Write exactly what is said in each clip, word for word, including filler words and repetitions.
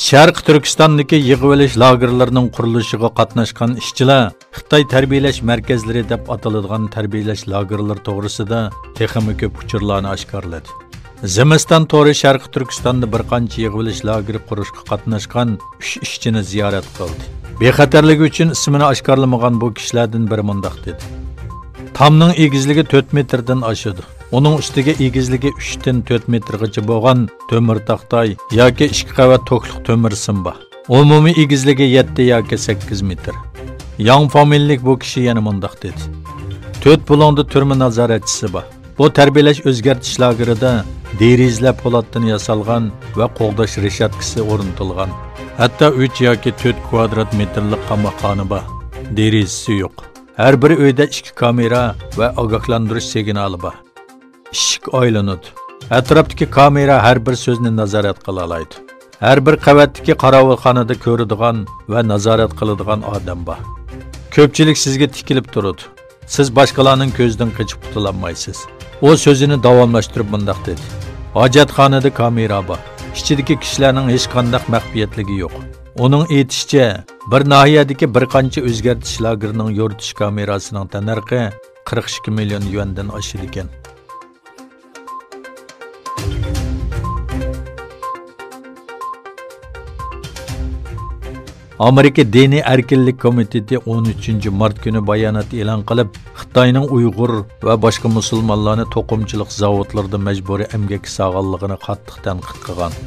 شەرقىي تۈركىستاندىكى يىغىۋېلىش لاگېرلىرىنىڭ قۇرۇلۇشىغا قاتناشقان ئىشچىلار خىتاي تەربىيەلەش مەركەزلىرى دەپ ئاتىلىدىغان تەربىيەلەش لاگېرلىرى توغرىسىدا تېخىمۇ كۆپ ئۇچۇرلارنى ئاشكارىلىدى. زىمىستان تورى شەرقىي تۈركىستاندا بىر قانچە يىغىۋېلىش لاگېرى قۇرۇشقا قاتناشقان ئۈچ ئىشچىنى زىيارەت قىلدى. بىخەتەرلىكى ئۈچۈن ئىسمىنى ئاشكارىلىمىغان بۇ كىشىلەردىن بىرى مۇنداق دېدى: تامنىڭ ئېگىزلىكى تۆت مېتىردىن ئاشىدۇ. ئۇنىڭ ئۈستىگە ئېگىزلىكى ئۈچتىن تۆت مېتىرغىچە بولغان تۆمۈر تاختاي ياكى ئىككى قەۋەت توكلۇق تۆمۈر سىم بار. ئومۇمىي ئېگىزلىكى يەتتە ياكى سەككىز مېتىر. ياڭ فامىلىلىك بۇ كىشى يەنە مۇنداق دېدى: تۆت بۇلۇڭدا تۈرمە نازارەتچىسى بار. بۇ تەربىيەلەش ئۆزگەرتىش لاگېرىدا دېرىزىلەر پولاتتىن ياسالغان ۋە قوغداش رېشاتكىسى ئورنىتىلغان. ھەتتا ئۈچ ياكى تۆت كۋادرات مېتىرلىق قاماقخانا بار. دېرىزىسى يوق. ھەر بىر ئۆيدە ئىككى كامېرا ۋە ئاگاھلاندۇرۇش سىگنالى بار. ئىشىك ئايلىنىدۇ. ئەتراپتىكى كامېرا ھەر بىر سۆزنى نازارەت قىلالايدۇ. ھەر بىر قەۋەتتىكى قاراۋۇلخانىدا كۆرىدىغان ۋە نازارەت قىلىدىغان ئادەم بار. كۆپچىلىك سىزگە تىكىلىپ تۇرىدۇ. سىز باشقىلارنىڭ كۆزىدىن قېچىپ قۇتۇلالمايسىز. ئۇ سۆزىنى داۋاملاشتۇرۇپ مۇنداق دېدى: ھاجەتخانىدا كامېرا بار. ئىچىدىكى كىشىلەرنىڭ ھېچقانداق مەخپىيەتلىكى يوق. ئۇنىڭ ئېيتىشىچە، بىر ناھىيەدىكى بىر قانچە ئۆزگەرتىش لاگېرىنىڭ يورۇتۇش كامېراسىنىڭ تەننەرخى قىرىق ئىككى مىليون يۈەندىن ئاشىدىكەن. ئامېرىكا دىنىي ئەركىنلىك كومىتېتى ئون ئۈچىنچى مارت كۈنى بايانات ئېلان قىلىپ، خىتاينىڭ ئۇيغۇر ۋە باشقا مۇسۇلمانلارنى توقۇمىچىلىق زاۋۇتلىرىدا مەجبۇرىي ئەمگەككە سالغانلىقىنى قاتتىق تەنقىد قىلغان.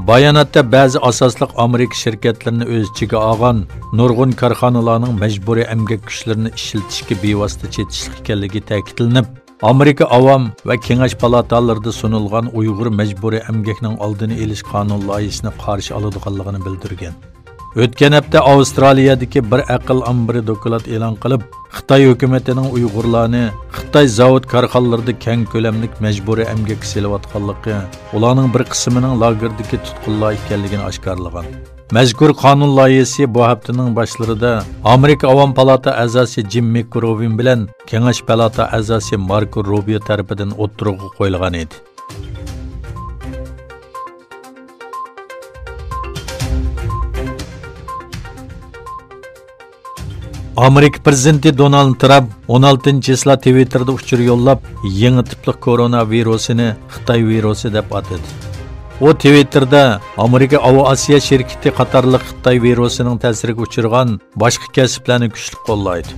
باياناتتا بەزى ئاساسلىق ئامېرىكا شىركەتلىرىنى ئۆز ئىچىگە ئالغان نۇرغۇن كارخانىلارنىڭ مەجبۇرىي ئەمگەك كۈچلىرىنى ئىشلىتىشكە بىۋاسىتە چېتىشلىق ئىكەنلىكى تەكىتلىنىپ، ئامېرىكا ئاۋام ۋە كېڭەش پالاتالىرىدا سۇنۇلغان ئۇيغۇر مەجبۇرىي ئەمگەكنىڭ ئالدىنى ئېلىش قانۇن لايىھىسىنى قارشى ئالىدىغانلىقىنى بىلدۈرگەن. ئۆتكەن ھەپتە ئاۋسترالىيەدىكى بىر ئەقىل ئامبىرى دوكلات ئېلان قىلىپ، خىتاي ھۆكۈمىتىنىڭ ئۇيغۇرلارنى خىتاي زاۋۇت كارخانىلىرىدا كەڭ كۆلەملىك مەجبۇرىي ئەمگەككە سېلىۋاتقانلىقى، ئۇلارنىڭ بىر قىسمىنىڭ لاگېردىكى تۇتقۇنلار ئىكەنلىكىنى ئاشكارىلىغان. مەزكۇر قانۇن لايىھىسى بۇ ھەپتىنىڭ باشلىرىدا ئامېرىكا ئاۋام پالاتا ئەزاسى جىم مىكروۋىن بىلەن كېڭەش پالاتا ئەزاسى ماركو روبىيو تەرىپىدىن ئوتتۇرىغا قويۇلغان ئىدى. ئامېرىكا پىرېزىدېنتى دونالد ترامپ ئون ئالتىنچى چىسلا تىۋىتتېردا ئۇچۇر يوللاپ، يېڭى تىپلىق كورونا ۋىرۇسىنى خىتاي ۋىرۇسى دەپ ئاتىدى. ئۇ تىۋىتتېردا ئامېرىكا ئاۋىئاتسىيە شىركىتى قاتارلىق خىتاي ۋىرۇسىنىڭ تەسىرىگە ئۇچرىغان باشقا كەسىپلەرنى كۈچلۈك قوللايدۇ.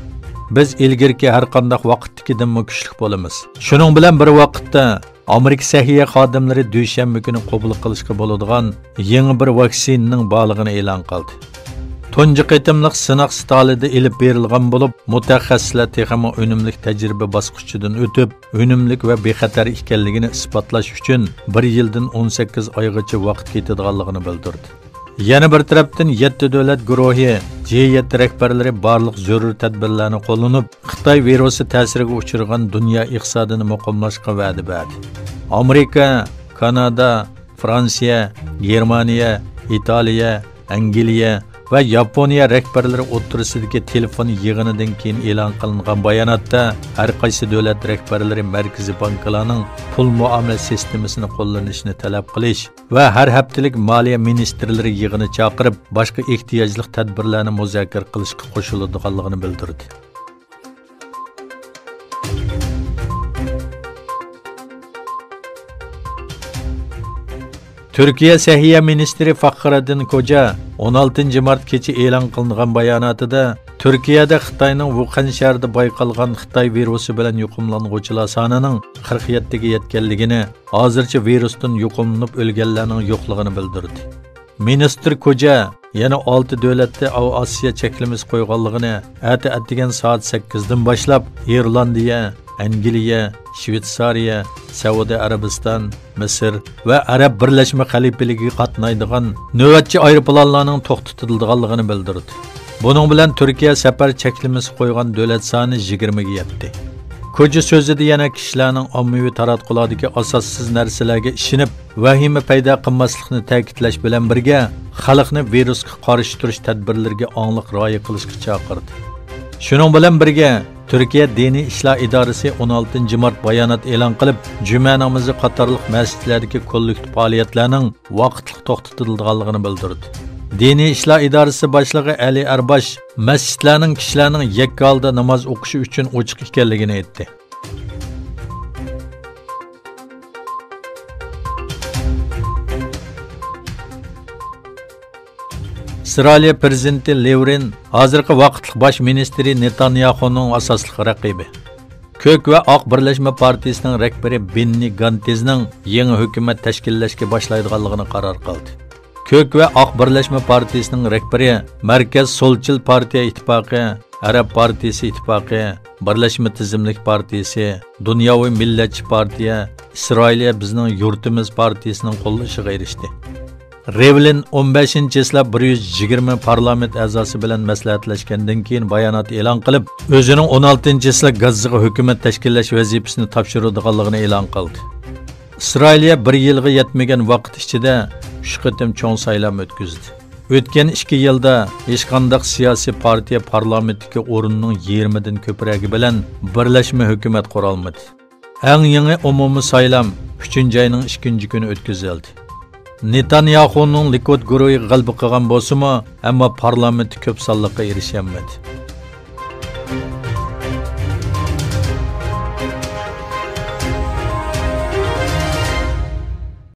بىز ئىلگىرىكى ھەر قانداق ۋاقىتتىكىدىنمۇ كۈچلۈك بولىمىز. شۇنىڭ بىلەن بىر ۋاقىتتا، ئامېرىكا سەھىيە خادىملىرى دۈشەنبە كۈنى قوبۇل قىلىشقا بولىدىغان يېڭى بىر ۋاكسىنىنىڭ بارلىقىنى ئېلان قىلدى. تۇنجى قېتىملىق سىناق ستالىدا ئېلىپ بېرىلغان بولۇپ، مۇتەخەسسىسلەر تېخىمۇ ئۈنۈملۈك تەجرىبە باسقۇچىدىن ئۆتۈپ، ئۈنۈملۈك ۋە بىخەتەر ئىكەنلىكىنى ئىسپاتلاش ئۈچۈن بىر يىلدىن ئون سەككىز ئايغىچە ۋاقىت كېتىدىغانلىقىنى بىلدۈردى. يەنە بىر تەرەپتىن، يەتتە دۆلەت گۇرۇھى، جى يەتتە رەھبەرلىرى بارلىق زۆرۈر تەدبىرلەرنى قوللىنىپ، خىتاي ۋىرۇسى تەسىرىگە ئۇچرىغان دۇنيا ئىقتىسادىنى مۇقىملاشقا ۋەدە بەردى. ئامېرىكا، كانادا، فرانسىيە، گېرمانىيە، ئىتالىيە، ئەنگلىيە ۋە ياپونىيە رەھبەرلىرى ئوتتۇرىسىدىكى تېلېفون يىغىنىدىن كېيىن ئېلان قىلىنغان باياناتتا، ھەر قايسى دۆلەت رەھبەرلىرى مەركىزىي بانكىلارنىڭ پۇل مۇئامىلە سىستېمىسىنى قوللىنىشنى تەلەپ قىلىش، ۋە ھەر ھەپتىلىك مالىيە مىنىستىرلىرى يىغىنى چاقىرىپ، باشقا ئېھتىياجلىق تەدبىرلەرنى مۇزاكىرە قىلىشقا قوشۇلىدىغانلىقىنى بىلدۈردى. تۈركىيە سەھىيە مىنىستىرى فاخرىدىن كوجا ئون ئالتىنچى مارت كېچە ئېلان قىلىنغان باياناتىدا، تۈركىيەدە خىتاينىڭ ۋۇخەن شەھىرىدە بايقالغان خىتاي ۋىرۇسى بىلەن يۇقۇملانغۇچىلار سانىنىڭ قىرىق يەتتىگە يەتكەنلىكىنى، ھازىرچە ۋىرۇستىن يۇقۇملىنىپ ئۆلگەنلەرنىڭ يوقلۇقىنى بىلدۈردى. مىنىستىر كوجا يەنە ئالتە دۆلەتتە ئاۋىئاتسىيە چەكلىمىسى قويغانلىقىنى، ئەتە ئەتىگەن سائەت سەككىزدىن باشلاپ ئىرلاندىيە، ئەنگلىيە، شۋېتسارىيە، سەئۇدى ئەرەبىستان، مىسىر ۋە ئەرەب بىرلەشمە خەلىپىلىكىگە قاتنايدىغان نۆۋەتچى ئايروپىلانلارنىڭ توختىتىلىدىغانلىقىنى بىلدۈردى. بۇنىڭ بىلەن تۈركىيە سەپەر چەكلىمىسى قويغان دۆلەت سانى يىگىرمىگە يەتتى. كوجا سۆزىدە يەنە كىشىلەرنىڭ ئاممىۋى تاراتقۇلاردىكى ئاساسسىز نەرسىلەرگە ئىشىنىپ، ۋەھىمە پەيدا قىلماسلىقنى تەكىتلەش بىلەن بىرگە، خەلقنى ۋىرۇسقا قارشى تۇرۇش تەدبىرلىرىگە ئاڭلىق رىئايە قىلىشقا چاقىردى. شۇنىڭ بىلەن بىرگە، تۈركىيە دىنىي ئىشلار ئىدارىسى ئون ئالتىنچى مارت بايانات ئېلان قىلىپ، جۈمە نامىزى قاتارلىق مەسچىتلەردىكى كوللېكتىپ پائالىيەتلەرنىڭ ۋاقىتلىق توختىتىلىدىغانلىقىنى بىلدۈردى. دىنىي ئىشلار ئىدارىسى باشلىقى ئەلى ئەرباش مەسچىتلەرنىڭ كىشىلەرنىڭ يەككە ھالدا ناماز ئوقۇشى ئۈچۈن ئوچۇق ئىكەنلىكىنى ئېيتتى. ئىسرائىلىيە پىرېزىدېنتى لېۋرىن ھازىرقى ۋاقىتلىق باش مىنىستىرى نېتانياخۇنىڭ ئاساسلىق رەقىبى، كۆك ۋە ئاق بىرلەشمە پارتىيىسىنىڭ رەھبىرى بېننى گانتېزنىڭ يېڭى ھۆكۈمەت تەشكىللەشكە باشلايدىغانلىقىنى قارار قىلدى. كۆك ۋە ئاق بىرلەشمە پارتىيىسىنىڭ رەھبىرى مەركەز سولچىل پارتىيە ئىتتىپاقى، ئەرەب پارتىيىسى ئىتتىپاقى، بىرلەشمە تىزىملىك پارتىيىسى، دۇنياۋى مىللەتچى پارتىيە، ئىسرائىلىيە بىزنىڭ يۇرتىمىز پارتىيىسىنىڭ قوللىشىغا ئېرىشتى. رېۋلىن ئون بەشىنچى چىسلا بىر يۈز يىگىرمە پارلامېنت ئەزاسى بىلەن مەسلىھەتلەشكەندىن كېيىن بايانات ئېلان قىلىپ، ئۆزىنىڭ ئون ئالتىنچى چىسلا گاززىغا ھۆكۈمەت تەشكىللەش ۋەزىپىسىنى تاپشۇرىدىغانلىقىنى ئېلان قىلدى. ئىسرائىلىيە بىر يىلغا يەتمىگەن ۋاقىت ئىچىدە ئۈچ قېتىم چوڭ سايلام ئۆتكۈزدى. ئۆتكەن ئىككى يىلدا ھېچقانداق سىياسىي پارتىيە پارلامېنتتىكى ئورۇننىڭ يېرىمىدىن كۆپرەكى بىلەن بىرلەشمە ھۆكۈمەت قۇرالمىدى. ئەڭ يېڭى ئومۇمىي سايلام ئۈچىنچى ئاينىڭ ئىككىنچى كۈنى ئۆتكۈزۈلدى. نېتانياخۇنىڭ لىكۇد گۇرۇھى غەلىبە قىلغان بولسىمۇ، ئەمما پارلامېنتتا كۆپ سانلىققا ئېرىشەلمىدى.